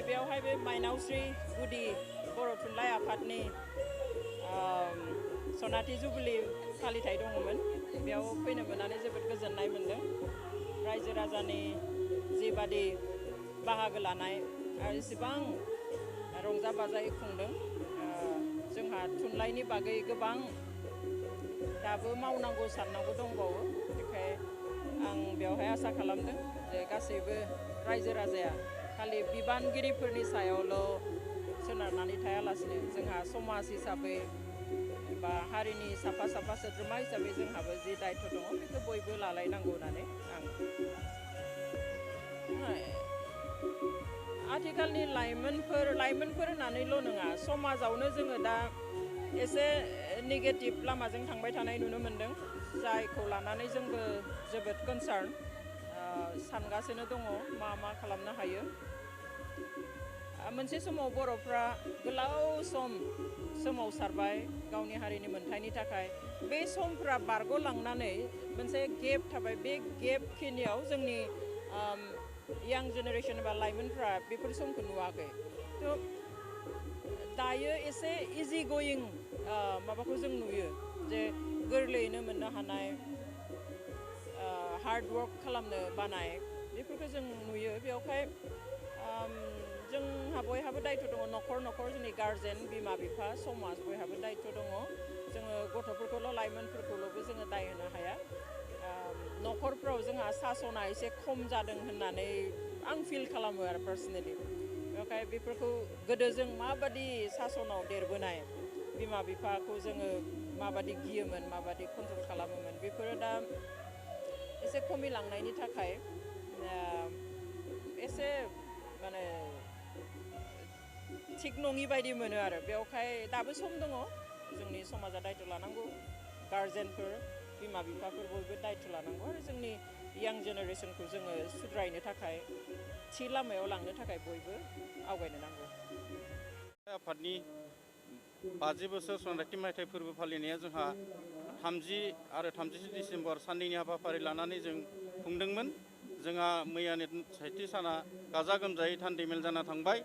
बेवहाय बे माइनावस्रि गुदि बर' थुनलाइ आफादनि सनाथि जुबिलि फालिथाय दङमोन। बेयाव फैनो मोननानै जोबोद गोजोननाय मोनदों। रायजो राजानि जिबादि बाहागो लानाय आरो एसेबां रंजा बाजायै खुंदों। जोंहा थुनलाइनि बागै गोबां दाबो मावनांगौ साननांगौ दंबावो। बेखायनो आं बेवहाय आसा खालामदों जे गासैबो रायजो राजाया खालि बिबानगिरिफोरनि सायावल' सोनारनानै थायालासिनो जोंहा समाज हिसाबै बा हारिनि साफा साफा सोद्रोमा हिसाबै जोंहाबो जि दायथ' दङ बेखौ बयबो लालायनांगौ होननानै आं आथिखालनि लाइमोनफोर होननानैल' नङा, समाजावनो जोङो दा एसे नेगेटिभ लामाजों थांबाय थानाय नुनो मोनदों, जायखौ लानानै जोंबो जोबोद कनसार्न सानगासिनो दङ मा खालामनो हायो। मोनसे समाव बर'फ्रा गोलाव सम सोमावसारबाय गावनि हारिनि मोन्थायनि थाखाय। बे समफ्रा बारग'लांनानै मोनसे गेप थाबाय। बे गेप खिनियाव जोंनि यां जेनेरेसन बा लाइमोनफ्रा बेफोर समखौ नुवाखै। थ' दायो एसे इजि गोयिं माबाखौ जों नुयो, जे गोरलैयैनो मोननो हानाय, हार्ड वर्क खालामनो बानाय बेफोरखौ जों नुयो। बेवहाय जोंहा बयहाबो दायथ' दङ, न'खर जोंनि गार्जेन, बिमा बिफा, समाज बयहाबो दायथ' दङ। जोङो गथ'फोरखौल' लाइमोनफोरखौल'बो जोङो दाय होनो हाया। न'खरफ्राव जोंहा सासना एसे खम जादों होननानै आं फिल खालामो आरो पार्सनेलि। बेवहाय बेफोरखौ गोदो जों माबादि सासनाव देरबोनाय, बिमा बिफाखौ जोङो माबादि गियोमोन, माबादि कन्ट्रल खालामोमोन, बेफोरो दा एसे खमिलांनायनि थाखाय एसे माने थिग नङि बायदि मोनो आरो। बेवहाय दाबो सम दङ, जोंनि समाजा दायथ' लानांगौ, गार्जेनफोर, बिमा बिफाफोर बयबो दायथ' लानांगौ आरो जोंनि यां जेनेरेसनखौ जोङो सुद्रायनो थाखाय, थि लामायाव लांनो थाखाय बयबो आवगायनो नांगौ। आफादनि 50 बोसोर सनरायथि मायथाइ फोरबो फालिनाया जोंहा 30 आरो 31 डिसेम्बर साननैनि हाबाफारि लानानै जों खुंदोंमोन। जोंहा मैयानि सेथि साना गाजा गोमजायै थान्दैमेल जाना थांबाय।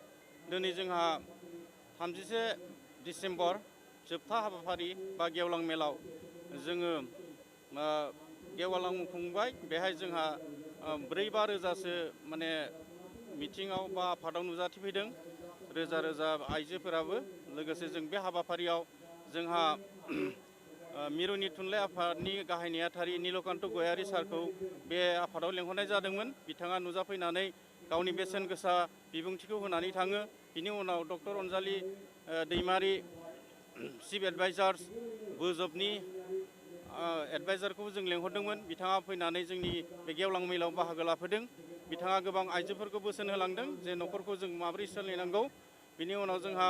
दिनै जोंहा 31 डिसेम्बर जोबथा हाबाफारि बा गेवलां मेलाव जोङो गेवलां खुंबाय। बेहाय जोंहा 4-5 रोजासो माने मिथिङाव बा आफादाव नुजाथिफैदों, रोजा आइजोफोराबो। लोगोसे जों बे हाबाफारियाव जोंहा मिरुनि थुनलाइ आफादनि गाहाय नेहाथारि नीलकान्त गयारी सारखौ बे आफादाव लेंहरनाय जादोंमोन। बिथाङा नुजाफैनानै गावनि बेसेन गोसा बिबुंथिखौ होनानै थाङो। बिनि उनाव डक्टर अनजालि दैमारि, चिफ एडभाइजार्स बोजबनि एडभाइजारखौबो जों लेंहरदोंमोन। बिथाङा फैनानै जोंनि बे गेवलां मेलाव बाहागो लाफैदों। बिथाङा गोबां आइजोफोरखौ बोसोन होलांदों जे न'खरखौ जों माबोरै सोलिनांगौ। बिनि उनाव जोंहा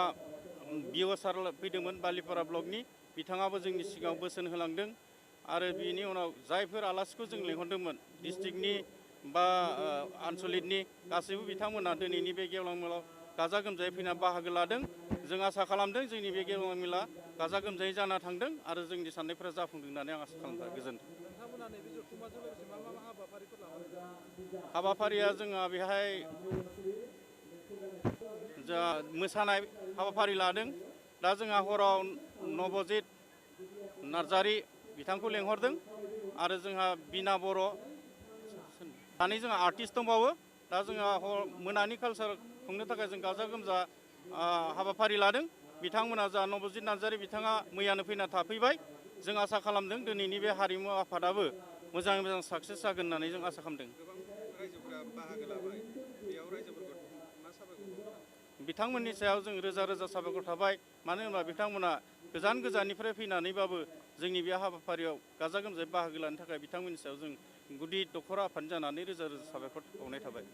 बिअ सार फैदोंमोन बालिपारा ब्लकनि, बिथाङाबो जोंनि सिगाङाव बोसोन होलांदों। आरो बिनि उनाव जायफोर आलासिखौ जों लेंहरदोंमोन डिस्ट्रिक्टनि बा आनसलिकनि, गासैबो बिथांमोना दिनैनि बे गेवलां मेलाव गाजा गोमजायै फैना बाहागो लादों। जों आसा खालामदों जोंनि बे गेवलां मेला गाजा गोमजायै जाना थांदों आरो जोंनि साननायफोरा जाफुंदों होननानै आं आसा खालामबाय। गोजोन्थों। हाबाफारिया जोंहा बेहाय जा मोसानाय हाबाफारि लादों। दा जोंहा हराव नबजित नार्जारि बिथांखौ लेंहरदों आरो जोंहा बिना बर' सानै जोंहा आर्टिस्ट दंबावो। दा जोंहा मोनानि कालसार खुंनो थाखाय जों गाजा गोमजा हाबाफारि लादों। बिथांमोना जा नबजित नार्जारि बिथाङा मैयानो फैना थाफैबाय। जों आसा खालामदों दिनैनि बे हारिमु आफादाबो मोजाङै मोजां साक्सेस जागोन होननानै जों आसा खालामदों। रायजोफोरा बाहागो लाबाय, बेयाव रायजोफोरखौ मा साबायखर बावनो? बिथांमोननि सायाव जों रोजा साबायखर थाबाय। मानो होनबा बिथांमोना गोजाननिफ्राय फैनानैबाबो जोंनि बे हाबाफारियाव गाजा गोमजायै बाहागो लानो थाखाय बिथांमोननि सायाव जों गुदि दख'रा आफाद जानानै रोजा साबायखर बावनाय थाबाय।